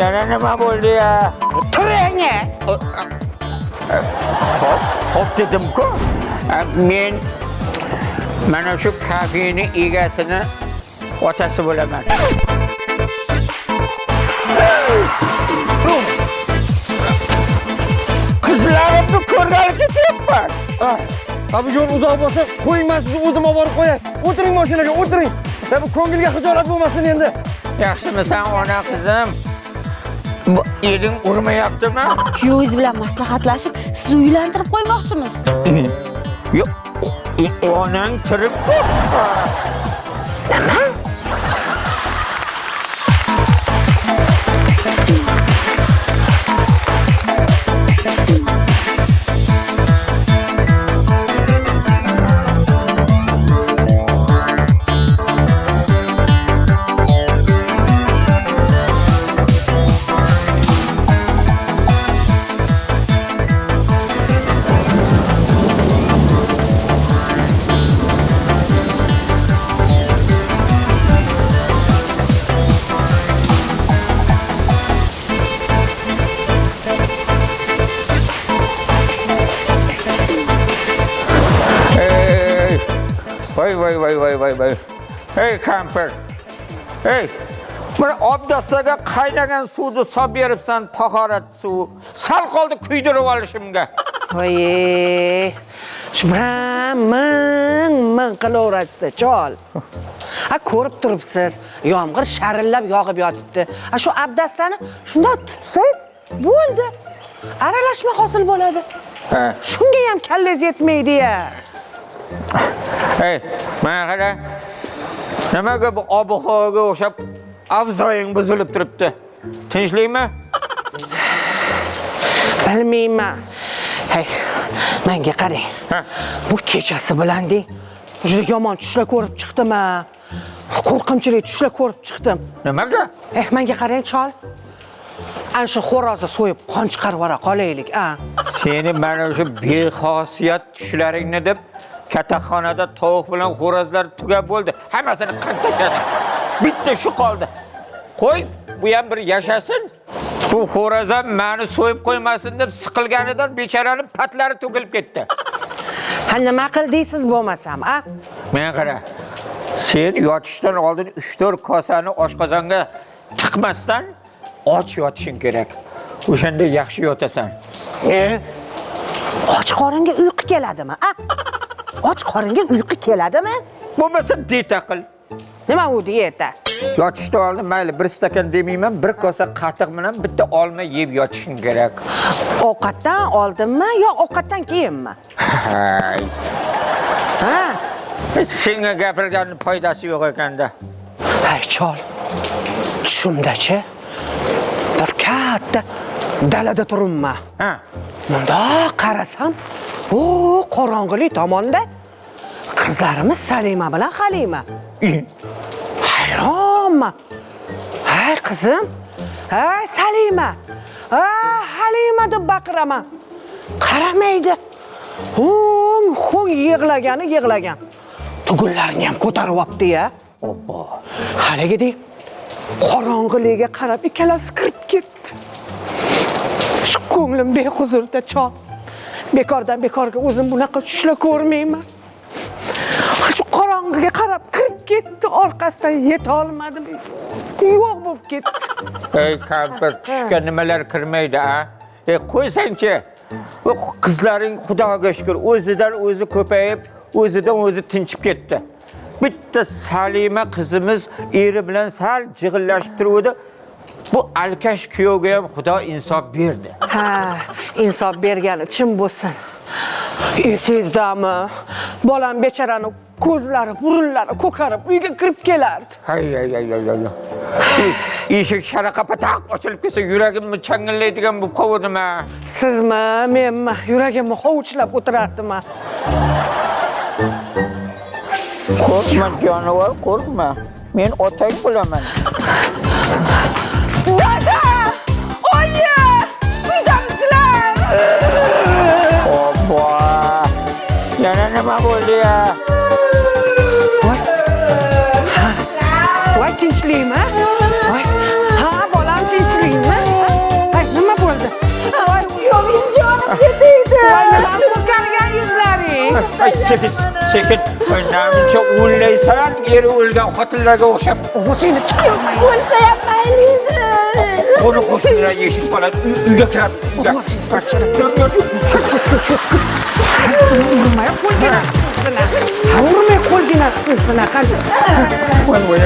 Yana nima bo'ldi ya? Turing. Hop, hop dedim-ku. Men mana shu kafeni egasini otasi bo'laman. Qizlarimni ko'rgani ketyapman. Bu yo'l uzoq bo'lsa, qo'ying, men sizni o'zim olib borib qo'yay. O'tiring mashinaga, o'tiring. Bu ko'ngilga xijolat bo'lmasin endi. Yaxshimisan, ona qizim? Bu ering urmayaptimi? Kuyovingiz bilan maslahatlashib, sizni uylantirib qo'ymoqchimiz. Yo'q, onang tirik-ku. Nima? Voy voy voy voy voy voy. Ey kampir. Ey. Mana obdastaga qaynagan suvni solib beribsan, tahorat suvi. Sal qoldi kuydirib olishimga. Voy, shu ming ming qilaverasizda, chol. Ha, ko'rib turibsiz, yomg'ir sharillab yog'ib yotibdi. Ha, shu abdastani shundoq tutsangiz bo'ldi. Aralashma hosil bo'ladi. Ha. Shunga ham kallangiz yetmaydi-ya. Ey, mana qara. Nimaga bu ob-havoga o'xshab avzoying buzilib turibdi? Tinchlikmi? Bilmayman. Hey, menga qarang. Bu kechasi bilan deng, juda yomon tushlar ko'rib chiqdim ha. Qo'rqinchli tushlar ko'rib chiqdim. Nimaga? Eh, menga qarang, chol. Ana shu xo'rozni so'yib qon chiqarib yubora qolaylik, a. Seni mana shu bexosiyat tushlaringni deb kattaxonada tovuq bilan xo'rozlar tugab bo'ldi. Hammasini qirib tashladi. Bitta shu qoldi. Qo'y, bu ham bir yashasin. Bu xo'roz ham meni so'yib qo'ymasin deb siqilganidan bechoraning patlari to'kilib ketdi. Ha, nima qil deysiz bo'lmasam, a? Men qara. Sen yotishdan oldin 3-4 kosani oshqozonga tiqmasdan och yotishing kerak. O'shanda yaxshi yotasan. Och qoringa uyqu keladimi, a? Och qoringa uyqu keladimi? Bo'lmasa dieta qil. Nima u dieta? Yotishdan oldin mayli bir stakan demayman, bir kosa qatiq bilan bitta olma yeb yotishing kerak. Ovqatdan oldinmi yo ovqatdan keyinmi? Hay. Ha? Senga gapirganning foydasi yo'q ekanda. Hay chol. Tushimdachi bir katta dalada turibman. Ha. Mundoq qarasam, o qorong'ilik tomonda qizlarimiz Salima bilan Halima. Hayronman. Hay qizim, hay Salima, ha Halima deb baqiraman. Qaramaydi. Hung hung yig'lagani yig'lagan. Tugunlarini ham ko'tarib olibdi-ya. Obbo. Haligidek qorong'ilikka qarab ikkalasi kirib ketdi. Shu ko'nglim behuzurda chol. Bekordan bekorga o'zim bunaqa tushlar ko'rmayman. Shu qorong'iga qarab kirib ketdi, orqasidan yeta olmadim. Yo'q bo'lib ketdi. Ey kampir, tushga nimalar kirmaydi, a? Qo'ysangchi. Bu qizlaring Xudoga shukr, o'zidan o'zi ko'payib, o'zidan o'zi tinchib ketdi. Bitta Salima qizimiz eri bilan sal jig'illashib turuvdi. Bu alkash kuyovga ham Xudo insof berdi. Ha, insof bergani chin bo'lsin. Esingizdami? Bolam bechorani ko'zlari, burunlari ko'karib uyga kirib kelardi. Hay hay hay hay hay. Eshik sharaqa pataq ochilib ketsa yuragimni changillaydigan bo'lib qoldim ha. Sizmi, menmi? Yuragimni hovuchlab o'tirardim ha. Qo'rqma jonivor, qo'rqma. Men otang bo'laman. Dada! Oyi! Uydamisizlar? Obbo! Yana nima bo'ldi ya? Voy. Ha. Voy, tinchlikmi? Voy. Ha, bolam tinchlikmi? Ko'karib ketaydi. Voy, nima ko'kargan yuzlaring? Ay, sekin, sekin. Voy, namuncha o'llaysan, eri o'lgan xotinlarga o'xshab. O'zingni chiqarmay. O'lsa ham mayli edi. Qo'ni qo'shnilar eshitib qoladi. Uyga kiramiz. Uyga. Urmay qo'lgina sinsin. Ha, urmay qo'lgina sinsin. Qani. Voy, voy.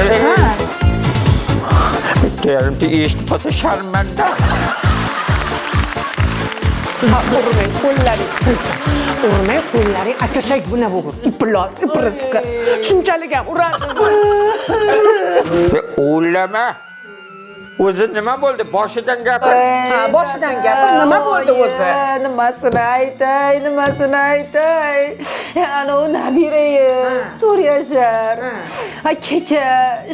Bitta yarimta eshitib qolsa sharmanda. Ha, urmay qo'llaring sinsin. Urmay qo'llaring akashak buna bo'g'ir. Iplos, iprisqi. Shunchalik ham uradi. O'lama. O'zi nima bo'ldi? Boshidan gapir. Ha, boshidan gapir, nima bo'ldi o'zi? Nimasini aytay, nimasini aytay. Ana u nabirangiz 4 yashar. Ha, kecha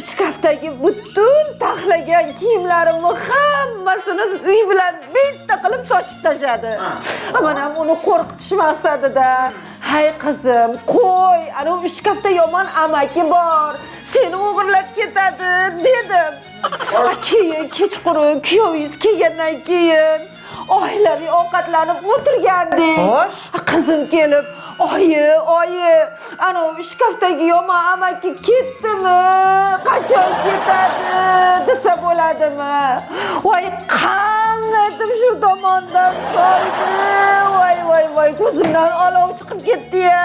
shkafdagi butun taxlagan kiyimlarimni hammasini uy bilan bitta qilib sochib tashladi. Man ham uni qo'rqitish maqsadida, "Hay qizim, qo'y, ana u shkafda yomon amaki bor, seni o'g'irlab ketadi" dedim. Keyin kechqurun kuyovingiz kelgandan keyin oilaviy ovqatlanib o'tirgandik. Xo'sh. Qizim kelib, "Oyi, oyi, ana u shkafdagi yomon amaki ketdimi? Qachon ketadi?" desa bo'ladimi? Voy, qanday shu tomondan soldi. Voy, voy, voy, ko'zimdan olov chiqib ketdi-ya.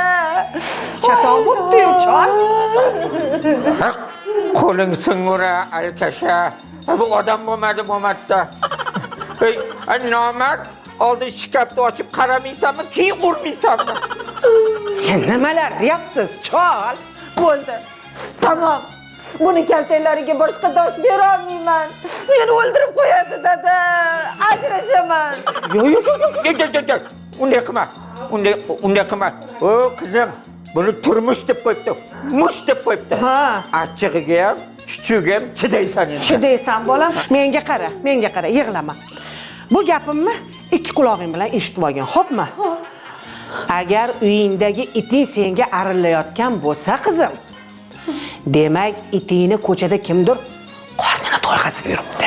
Chatoq bo'pti-yu, chol. Qo'ling singura, alkasha. Bu odam bo'lmadi, bo'lmadida. Ey, nomard, oldin shkafni ochib qaramaysanmi, keyin urmaysanmi? Ya, nimalar deyapsiz, chol? Bo'ldi. Tamom. Buni kaltaklariga boshqa dosh bera olmayman. Meni o'ldirib qo'yadi, dada. Ajrashaman. Yo'q, yo'q, yo'q, yo'q. Dur, dur, dur. Unday qilma. Unday qilma. O, qizim, buni turmush deb qo'yibdi. Mush deb qo'yibdi. Ha. Achchig'iga ham, chuchugiga ham chidaysan endi. Chidaysan bolam, menga qara, menga qara, yig'lama. Bu gapimni ikki qulog'ing bilan eshitib olgin, xo'pmi? Agar uyingdagi iting senga arillayotgan bo'lsa, qizim, demak, itingni ko'chada kimdir qornini to'yg'azib yuribdi.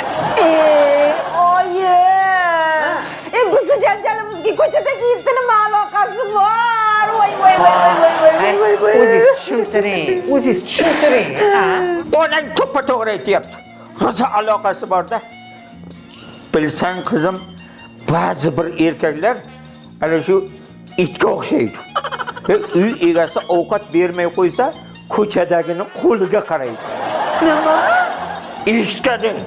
Oyi. Bizni janjalimizga ko'chadagi itni nima aloqasi bor? Voy, voy, voy, voy, voy, voy, voy, voy. O'zingiz tushuntiring, o'zingiz tushuntiring, ha? Onang to'ppa-to'g'ri aytyapti. Rosa aloqasi bor-da. Bilsang, qizim, ba'zi bir erkaklar ana shu itga o'xshaydi. Uy egasi ovqat bermay qo'ysa, ko'chadagini qo'liga qaraydi. Nima? Eshitganing.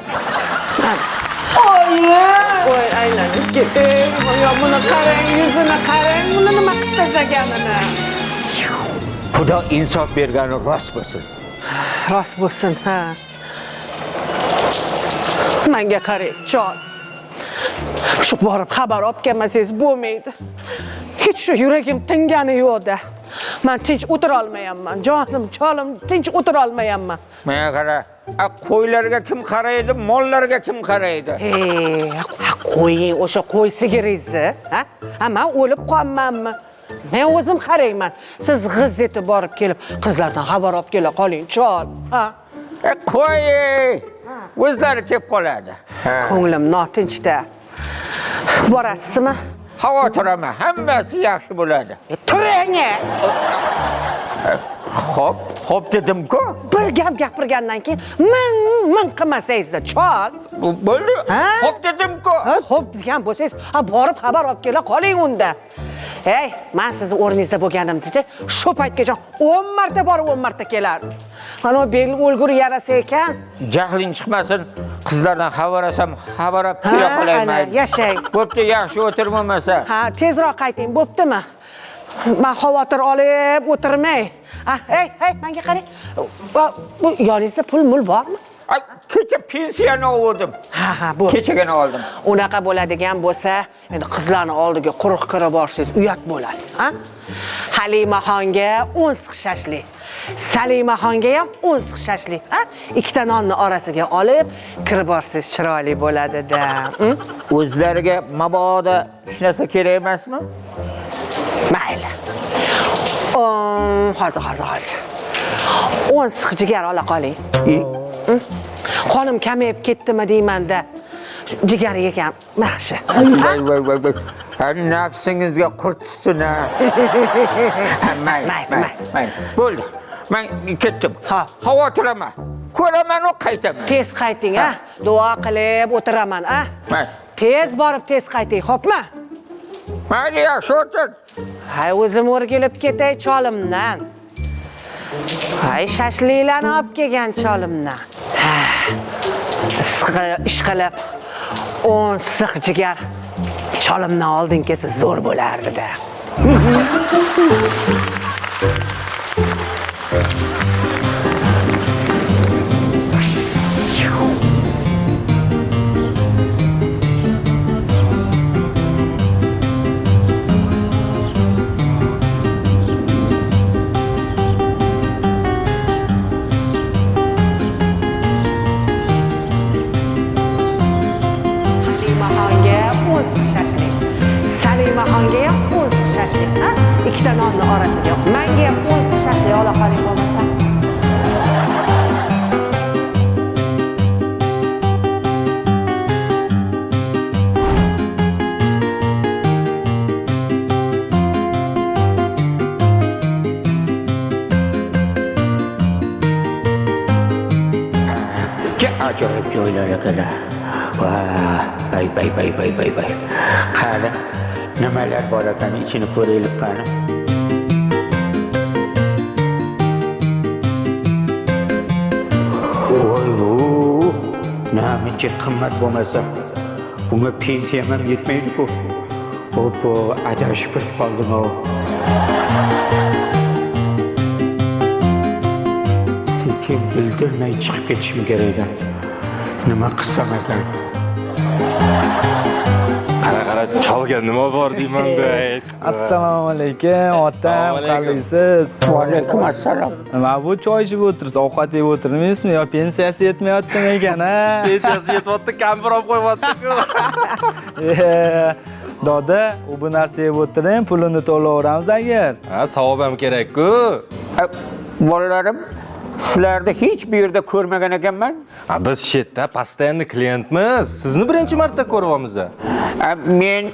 Oyi. Voy, aylanib ketay. Yo, buni qarang, yuzini qarang, buni nima qilib tashlaganini. Xudo insof bergani rost bo'lsin. Rost bo'lsin, ha. Menga qarang, chol. Shu borib xabar olib kelmasangiz bo'lmaydi. Hech shu yuragim tingani yo'qda. Men tinch o'tira olmayapman. Jonim, cholim, tinch o'tira olmayapman. Menga qara, qo'ylarga kim qaraydi, mollarga kim qaraydi? Qo'ying o'sha qo'y sigiringizni, ha? Ha, men o'lib qolmanmi? Men o'zim qarayman. Siz g'iz etib borib kelib, qizlardan xabar olib kela qoling, chol. Ha? Qo'y, o'zlari kelib qoladi. Ko'nglim notinchda. Borasizmi? Xavotir olma, hammasi yaxshi bo'ladi. Turing! Xo'p, xo'p dedim-ku. Bir gap gapirgandan keyin ming ming qilmasangizda, chol. Bo'ldi. Ha? Xo'p dedim-ku. Ha, xo'p degan bo'lsangiz, ha, borib xabar olib kela qoling unda. Ey, men sizni o'rningizda bo'lganimda shu paytgacha 10 marta borib 10 marta kelardim. Mana u bel o'lgur yarasi ekan. Jahling chiqmasin, qizlardan xabar olsam, xabar olib kela Ha, qolayman. ana, yashang. Bo'pti, yaxshi o'tir bo'lmasa. Ha, tezroq qayting, bo'ptimi? Men xavotir olib o'tirmay. Ha, ey, ey, menga qarang. Bu yoningizda pul mul bormi? Ay, kecha pensiyani oldim. Ha, ha, bu. Kechagina oldim. Unaqa bo'ladigan bo'lsa, endi qizlarni oldiga quruq kirib borsangiz uyat bo'ladi, ha? Halimaxonga 10 siq shashlik, Salimaxonga ham 10 siq shashlik, ha? Ikkita nonni orasiga olib kirib borsangiz chiroyli bo'ladi-da. O'zlariga mabodo hech narsa kerak emasmi? Mayli. Hozir, hozir, hozir. 10 siq jigar ola qoling. Qonim kamayib ketdimi deymanda. Jigar yegan yaxshi. Voy, voy, voy, voy. Nafsingizga qurt tushsin ha. Mayli, Mayli, mayli. Bo'ldi. Men ketdim. Ha. Xavotirama. Ko'raman u qaytaman. Tez qayting, a? Duo qilib o'tiraman, a? Mayli. Tez borib tez qayting, xo'pmi? Mayli, yaxshi o'tir. Hay, o'zim o'rgilib ketay cholimdan. Hay, shashliklarni olib kelgan cholimdan. Ha. Ish qilib 10 siq jigar cholimdan oldin kelsa zo'r bo'lardi-da. Salimaxonga 10 siq shashlik. Salimaxonga ham 10 siq shashlik, ha? Ikkita nonni orasiga. Menga ham 10 siq shashlik ola qoling bo'lmasa. Ajoyib joylar ekan. Vay, vay, vay, vay, vay, vay. Qani, nimalar bor ekan, ichini ko'raylik qani. Voy, bu namuncha qimmat bo'lmasa, bunga pensiyam ham yetmaydi-ku. Hoppo, adashib kirib qoldim-ov. Sekin bildirmay chiqib ketishim kerak edi. Nima qilsam ekan? Qara, qara, cholga nima bor deyman-da. Assalomu alaykum, otam, qalaysiz? Va alaykum assalom. Nima bu choy ichib o'tirsiz, ovqat yeb o'tirmaysizmi yo pensiyasi yetmayaptimi ekan, ha? Pensiyasi yetyapti, kampir olib qo'yyapti-ku. Doda, u bu narsa yeb o'tiring, pulini to'laveramiz agar. Ha, savob ham kerak-ku. Bolalarim, sizlarni hech bir yerda ko'rmagan ekanman. Ha, biz shu yerda постоянный klientmiz. Sizni birinchi marta ko'ryapmiz. Men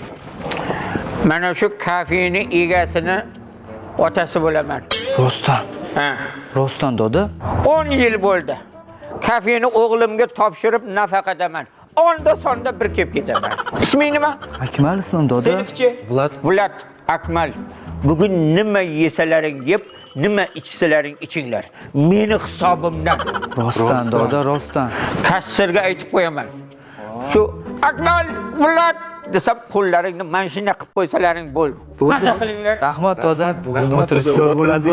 mana shu kafeni egasini otasi bo'laman. Rostdan. Ha. Rostdan doda. 10 yil bo'ldi. Kafeni o'g'limga topshirib nafaqadaman. Onda sonda bir kelib ketaman. Isming nima? Akmal ismim doda. Senikichi? Bulat. Bulat, Akmal. Bugun nima yesalaring yeb, nima ichsalaring ichinglar. Meni hisobimdan. Rostdan doda, rostdan. Kassirga aytib qo'yaman. Shu Akmal, Bulat desam qo'llaringni mana shunday qilib qo'ysalaring bo'ldi. Maza qilinglar. Rahmat doda. Bugun o'tirish zo'r bo'ladi.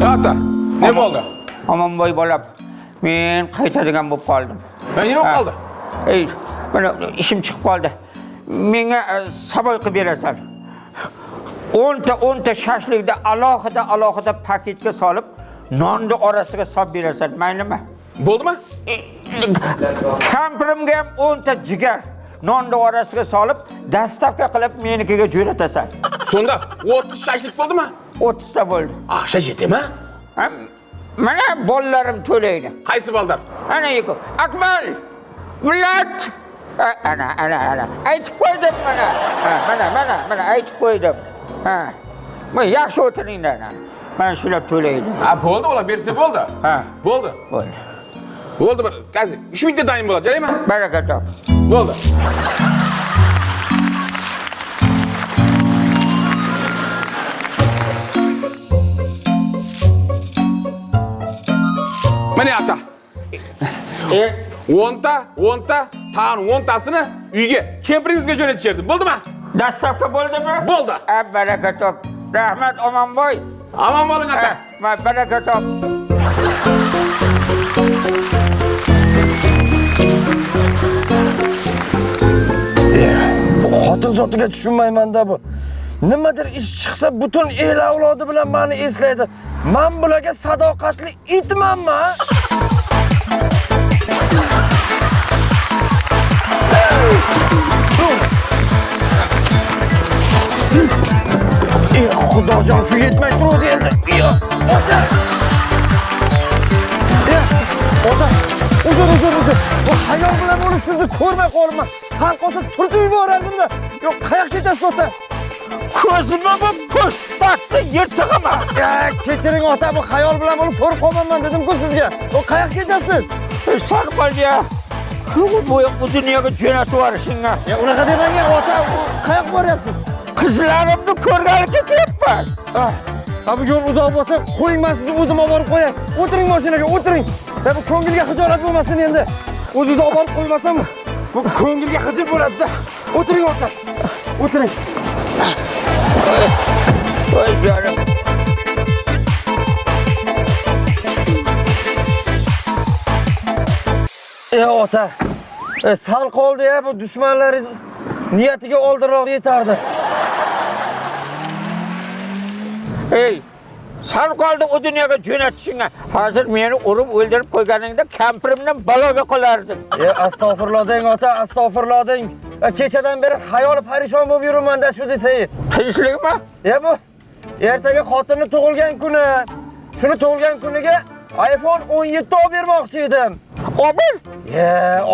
Ata, ne bo'ldi? Omonboy bolam, men qaytadigan bo'lib qoldim. Nima bo'lib qoldi? Ey, mana ishim chiqib qoldi. Menga saboy qilib berasan. 10 ta shashlikni alohida alohida paketga solib, nonni orasiga solib berasan, maylimi? Bo'ldimi? Kampirimga ham 10 ta jigar nonni orasiga solib, dastavka qilib menikiga jo'natasan. Sonda 30 shashlik bo'ldimi? 30 ta bo'ldi. Aqsha yetami? Mana bolalarim to'laydi. Qaysi bollar? Ana yeko. Akmal, Bulat. Ana, ana, ana. Aytib qo'ydim mana. Mana, mana, mana aytib qo'ydim. Ha. Mana yaxshi o'tiringlar. Mana shular to'laydi. Ha, bo'ldi, ular bersa bo'ldi. Ha. Bo'ldi. Bo'ldi. Bo'ldi bir. Hozir 3 mingta tayin bo'ladi, jaraymi? Baraka top. Bo'ldi. Mana ata. 10 ta, 10 ta, tag'in 10 tasini uyga kempiringizga jo'natib berdim. Bo'ldimi? Dastavka bo'ldimi? Bo'ldi. Baraka top. Rahmat Omonboy. Omon bo'ling ata. Baraka top. Bu xotin zotiga tushunmayman-da bu. Nimadir ish chiqsa butun el avlodi bilan meni eslaydi. Men bularga sadoqatli itmanmi? Xudojon, shu yetmay turdi endi. Ota! Ota! Uzr, uzr, uzr. Bu hayol bilan bo'lib sizni ko'rmay qolibman. Sal qolsa turtib yuborardim-da. Yo'q, qayoqqa ketasiz ota? Ko'zimga bu po'stbakni yirtig'imi? Kechiring ota, bu hayol bilan bo'lib ko'rib qolmanman dedim-ku sizga. O qayoqqa ketasiz? Sag bo'l ya. Bu dunyoga jo'natib yuborishingga. Ya unaqa demang ota, qayoqqa boryapsiz? Qizlarimni ko'rgani ketyapman. Ha bu yo'l uzoq bo'lsa, qo'ying, men sizni o'zim olib borib qo'yay. O'tiring mashinaga, o'tiring. Ya bu ko'ngilga xijolat bo'lmasin endi. O'zingiz olib borib qo'ymasam, bu ko'ngilga xijil bo'ladi-da. O'tiring ota. O'tiring. Voy jonim. Ota, sal qoldi ya, bu dushmanlaringiz niyatiga oldinroq yetardi. Ey, sal qoldi o dunyoga jo'natishingga. Hozir meni urib o'ldirib qo'yganingda kampirimdan baloga qolardim. Astag'firullah deng ota, astag'firullah deng. Kechadan beri xayoli parishon bo'lib yuribman-da shu desangiz. Tinchlikmi? Bu ertaga xotinni tug'ilgan kuni. Shuni tug'ilgan kuniga iPhone 17 olib bermoqchi edim. Olib?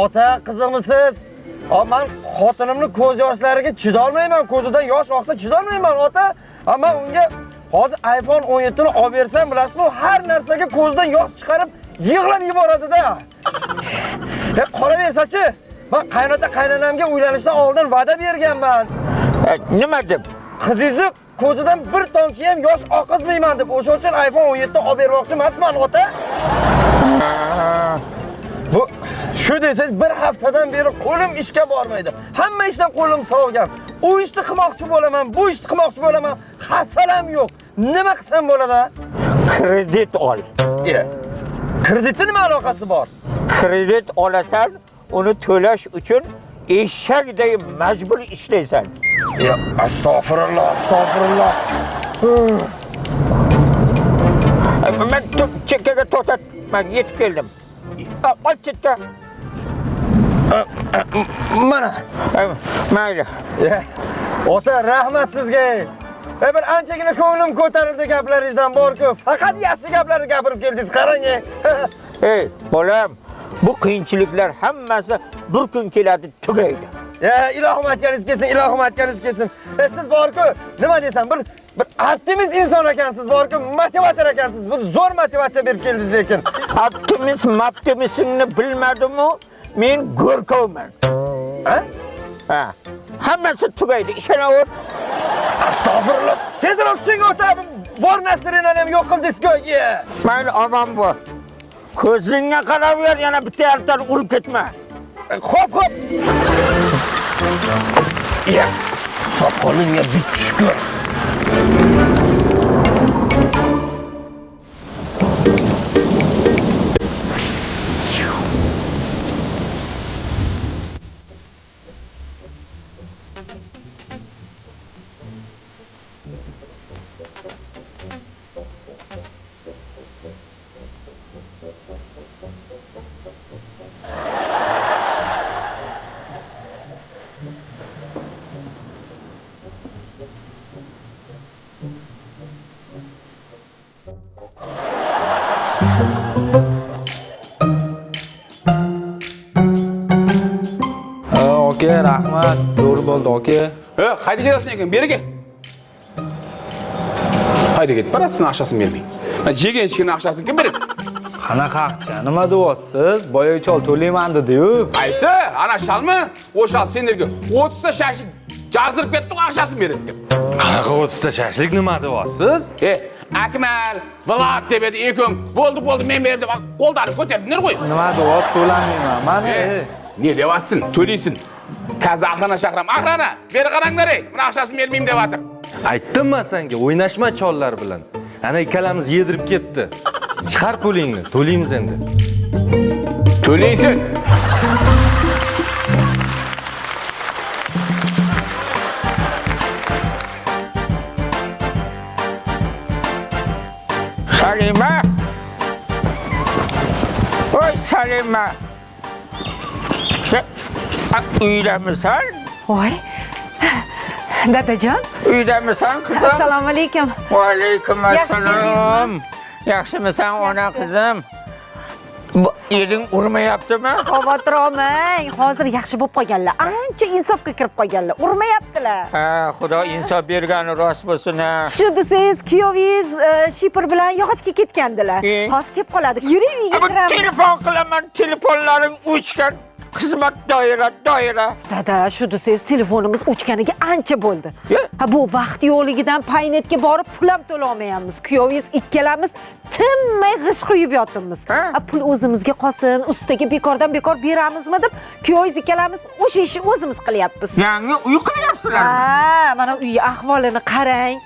Ota, qiziqmisiz? Men xotinimni ko'z yoshlariga chidolmayman, ko'zidan yosh oqsa chidolmayman ota. Ammo unga hozir iPhone 17 ni olib bersam, bilasizmi, har narsaga ko'zidan yosh chiqarib yig'lab yuboradi-da. Qolaversa-chi, men qaynota qaynonamga uylanishdan oldin va'da berganman. Nima deb? Qizingizni ko'zidan bir tomchi ham yosh oqizmayman deb. O'sha uchun iPhone 17 olib bermoqchi emasman ota. Bu shu desangiz bir haftadan beri qo'lim ishga bormaydi. Hamma ishdan qo'lim sovgan. U ishni qilmoqchi bo'laman, bu ishni qilmoqchi bo'laman, hafsalam yo'q. Nima qilsam bo'ladi? Kredit ol. Kreditni nima aloqasi bor? Kredit olasan, uni to'lash uchun eshakday majbur ishlaysan. Astag'firulloh, astag'firulloh. Men chekkaga to'xtat, men yetib keldim. Ol chetga. Mana. Mayli. Ota, rahmat sizga. Bir anchagina ko'nglim ko'tarildi gaplaringizdan bor-ku. Faqat yaxshi gaplarni gapirib keldingiz, qarang. Ey, bolam, bu qiyinchiliklar hammasi bir kun keladi, tugaydi. Ilohim aytganingiz kelsin, ilohim aytganingiz kelsin. Siz bor-ku, nima desam, bir optimist inson ekansiz, bor-ku, motivator ekansiz. Bir zo'r motivatsiya berib keldingiz lekin. Optimist, optimistingni bilmadim-u, men go'rkovman. Ha? Ha. Hammasi tugaydi, ishonaver. Astag'firulloh. Tezroq shunga o'ta, bor narsani ham yo'q qildingiz-ku. Mayli, omon bo'l. Ko'zingga qarab yer, yana bitta yarimtani urib ketma. Xo'p, xo'p. Soqolingga bitta shukur. Aka, rahmat. Zo'r bo'ldi, aka. Qayda ketasiz ekan? Beri kel. Qayda ketib borasiz, aqchasini bermay. Yegan ichgan aqchasini kim beradi? Qanaqa aqcha? Nima deyapsiz? Boyagi chol to'layman dedi-yu. Qaysi? Ana shalmi? O shal senlarga 30 ta shashlik jazdirib ketdi, aqchasini beradi deb. Qanaqa 30 ta shashlik nima deyapsiz? Akmal, Vlad deb edi, ekong. Bo'ldi, bo'ldi, men berdim deb qo'ldarini ko'tarib qo'y. Nima deyapsiz? To'lamayman. Mana Ne deyapsin? To'laysin. Kaza охрана shahram. Охрана, beri qaranglar ey. Buni aqchasini bermayman deyapti. Aytdim men senga, o'ynashma chollar bilan. Ana ikkalamiz yedirib ketdi. Chiqar pulingni, to'laymiz endi. To'laysin. Salima. Oy Salima. Uydamisan? Voy. Dadajon. Uydamisan qizim? Assalomu alaykum. Va alaykum assalom. Yaxshimisan ona qizim? Bu ering urmayaptimi? Xavotir olmang. Hozir yaxshi bo'lib qolganlar. Ancha insofga kirib qolganlar. Urmayaptilar. Ha, Xudo insof bergani rost bo'lsin ha. Shu desangiz, kuyovingiz shipir bilan yog'ochga ketgandilar. Hozir kelib qoladi. Yuring uyga kiramiz. Telefon qilaman, telefonlaring o'chgan. Xizmat doira, doira. Dada, shu desangiz telefonimiz o'chganiga ancha bo'ldi. Ha, bu vaqt yo'qligidan Paynetga borib pul ham to'la olmayapmiz. Kuyovingiz ikkalamiz tinmay g'ish quyib yotibmiz. Ha, pul o'zimizga qolsin, ustiga bekordan bekor beramizmi deb kuyovingiz ikkalamiz o'sha ishni o'zimiz qilyapmiz. Yangi uy qilyapsizlarmi? Ha, mana uy ahvolini qarang.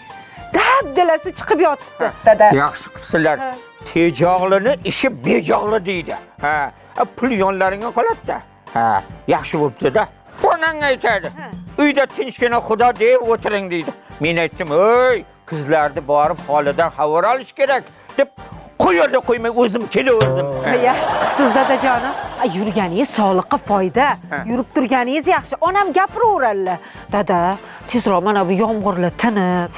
Dabdalasi chiqib yotibdi. Dada. Yaxshi qilibsizlar. Tejog'lini ishi bejog'li deydi. Ha, pul yonlaringga qoladi-da. Ha, yaxshi bo'pti-da. Onang aytadi. Uyda tinchgina Xudo deb o'tiring deydi. Men aytdim, "Ey, qizlarni borib holidan xabar olish kerak" deb qo'yarda qo'ymay o'zim kelaverdim. Yaxshi qilsiz dadajonim. Yurganingiz sog'liqqa foyda. Yurib turganingiz yaxshi. Onam gapiraveradilar. Dada, tezroq mana bu yomg'irlar tinib,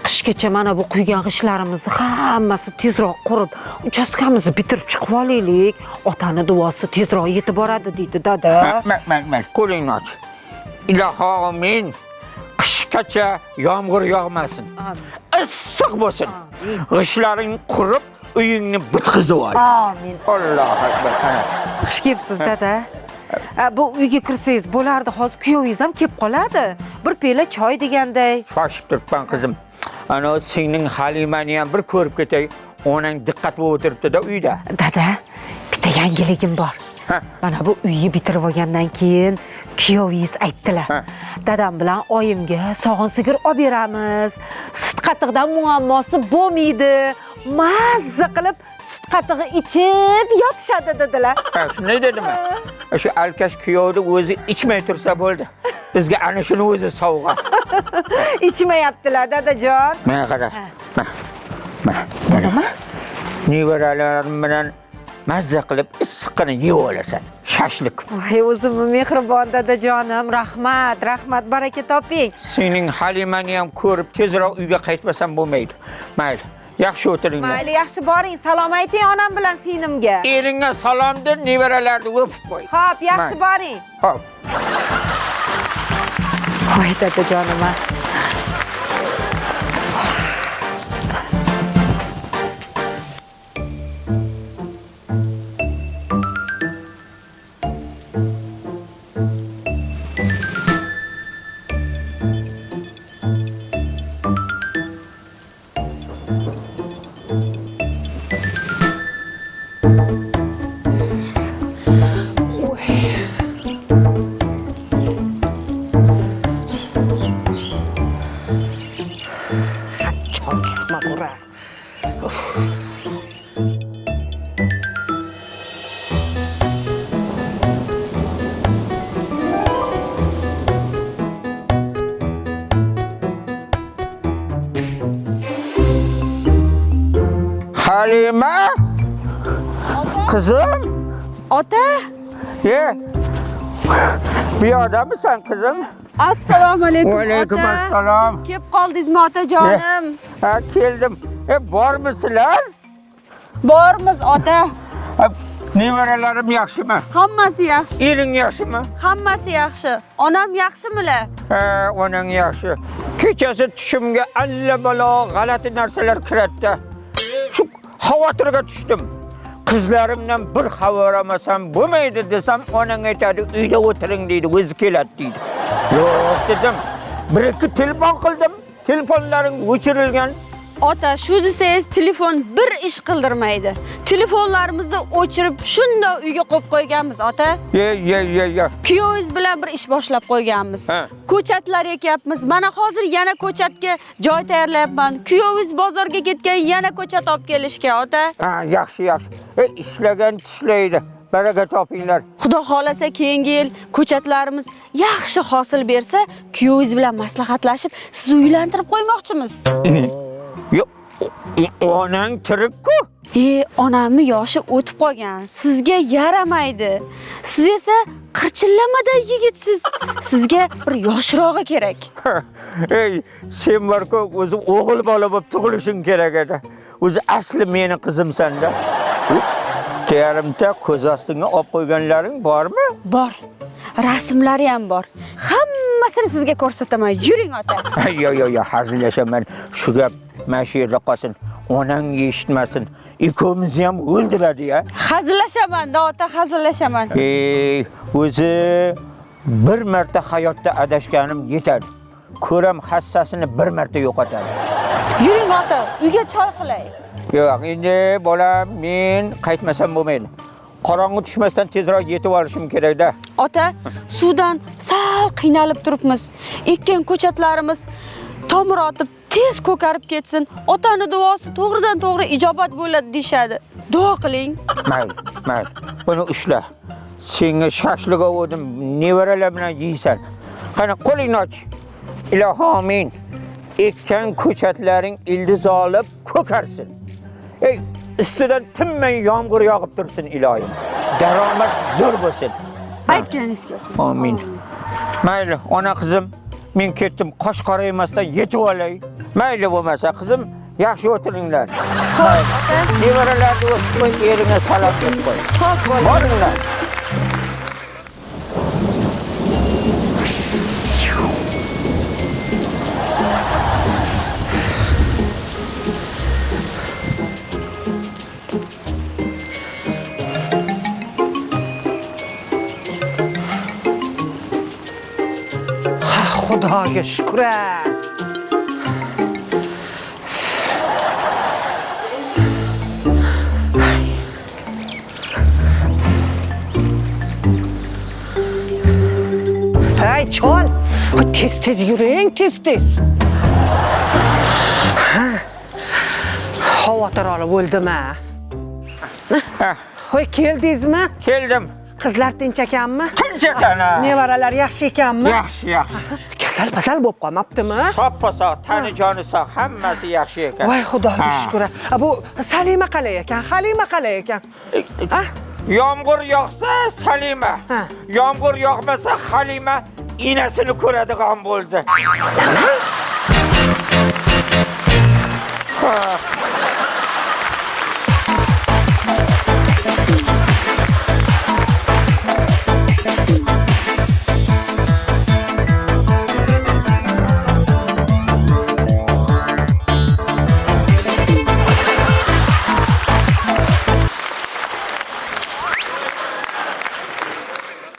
qishgacha mana bu quygan g'ishlarimizni hammasi tezroq qurib, uchastkamizni bitirib chiqib olaylik. Otani duosi tezroq yetib boradi deydi dada. Ma, qo'lingni och. Iloho amin. Qishgacha yomg'ir yog'masin. Issiq bo'lsin. G'ishlaring qurib, uyingni bitqizib ol. Amin. Allohu akbar. Xush kelibsiz dada. Bu uyga kirsangiz bo'lardi, hozir kuyovingiz ham kelib qoladi. Bir piyola choy deganday. Shoshib turibman qizim. Ana singling Halimani ham bir ko'rib ketay. Onang diqqat bo'lib o'tiribdi-da uyda. Dada, bitta yangiligim bor. Mana bu uyni bitirib olgandan keyin kuyovingiz aytdilar. Dadam bilan oyimga sog'in sigir olib beramiz. Sut qatiqdan muammosi bo'lmaydi. Mazza qilib sut qatig'i ichib yotishadi dedilar. Ha, shunday dedimi? Shu alkash kuyovni o'zi ichmay tursa bo'ldi. Bizga ana shuni o'zi sovg'a. Ichmayaptilar dadajon. Mana qara. Mana. Nevaralarim bilan mazza qilib issiqqina yeb olasan. Shashlik. Voy, o'zimni mehribon dadajonim, rahmat, rahmat, baraka toping. Sening Halimani ham ko'rib tezroq uyga qaytmasam bo'lmaydi. Mayli, yaxshi o'tiringlar. Mayli, yaxshi boring, salom ayting onam bilan singlimga. Eringga salom deb nevaralarni o'pib qo'y. Xo'p, yaxshi boring. Xo'p. Voy dadajonim. Halima! Qizim! Ota! Bu yoqdamisan qizim? Assalomu alaykum ota. Alaykum assalom. Kelib qoldingizmi otajonim? Ha, keldim. Bormisizlar? Bormiz ota. Nevaralarim yaxshimi? Hammasi yaxshi. Ering yaxshimi? Hammasi yaxshi. Onam yaxshimilar? Ha, onang yaxshi. Kechasi tushimga allabalo g'alati narsalar kiradi-da. Shu xavotirga tushdim. Qizlarimdan bir xabar olmasam bo'lmaydi desam, onang aytadi, uyda o'tiring deydi, o'zi keladi deydi. Yo'q dedim. Bir ikki telefon qildim. Telefonlaring o'chirilgan. Ota, shu desangiz telefon bir ish qildirmaydi. Telefonlarimizni o'chirib shundoq uyga qo'yib qo'yganmiz, ota. Ye ye ye ye. Kuyovingiz bilan bir ish boshlab qo'yganmiz. Ko'chatlar ekyapmiz. Mana hozir yana ko'chatga joy tayyorlayapman. Kuyovingiz bozorga ketgan, yana ko'chat olib kelishga, ota. Ha, yaxshi, yaxshi. Ishlagan tishlaydi. Baraka topinglar. Xudo xolasa keyingi yil ko'chatlarimiz yaxshi hosil bersa, kuyovingiz bilan maslahatlashib, sizni uylantirib qo'ymoqchimiz. Yo'q, onang tirik-ku. Onamni yoshi o'tib qolgan. Sizga yaramaydi. Siz esa qirchillamada yigitsiz. Sizga bir yoshrog'i kerak. Ey, sen borku, o'zi o'g'il bola bo'lib tug'ilishing kerak edi. O'zi asli meni qizimsan-da. Yarimta ko'z ostingga olib qo'yganlaring bormi? Bor. Rasmlari ham bor. Hammasini sizga ko'rsataman. Yuring ota. Yo'q, yo'q, yo'q, hazillashaman. Shu gap mana shu yerda qolsin. Onang eshitmasin. Ikkovimizni ham o'ldiradi ya. Hazillashaman, da ota, hazillashaman. Ey, o'zi bir marta hayotda adashganim yetadi. Ko'ram hassasini bir marta yo'qotadi. Yuring ota, uyga choy qilay. Yo'q, endi bolam, men qaytmasam bo'lmaydi. Qorong'i tushmasdan tezroq yetib olishim kerak-da. Ota, suvdan sal qiynalib turibmiz. Ekkan ko'chatlarimiz tomir otib tez ko'karib ketsin. Otani duosi to'g'ridan to'g'ri ijobat bo'ladi deyshadi. Duo qiling. Mayli, mayli. Buni ushla. Senga shashlik oldim, nevaralar bilan yeysan. Qani, qo'lingni och. Ilohi amin. Ekkan ko'chatlaring ildiz olib ko'karsin. Ey, ustidan tinmay yomg'ir yog'ib tursin iloyim. Daromad zo'r bo'lsin. Aytganingizga. Amin. Mayli, ona qizim, men ketdim, qosh qoraymasdan yetib olay. Mayli bo'lmasa qizim, yaxshi o'tiringlar. Xo'p, ota. Nevaralarni o'tib qo'y, eringga salom deb qo'y. Xo'p, bo'ldi. Boringlar. Xudoga shukr. Hey chol, tez tez yuring, tez tez. Xavotir olib o'ldim ha. Hoy, keldingizmi? Keldim. Qizlar tinch ekanmi? Tinch ekan. Nevaralar yaxshi ekanmi? Yaxshi, yaxshi. Kasal pasal bo'lib qolmabdimi? Soppa-sog', tani joni sog', hammasi yaxshi ekan. Voy Xudoga shukr. Bu Salima qalay ekan? Halima qalay ekan? Yomg'ir yog'sa Salima, yomg'ir yog'masa Halima enasini ko'radigan bo'ldi. Nima?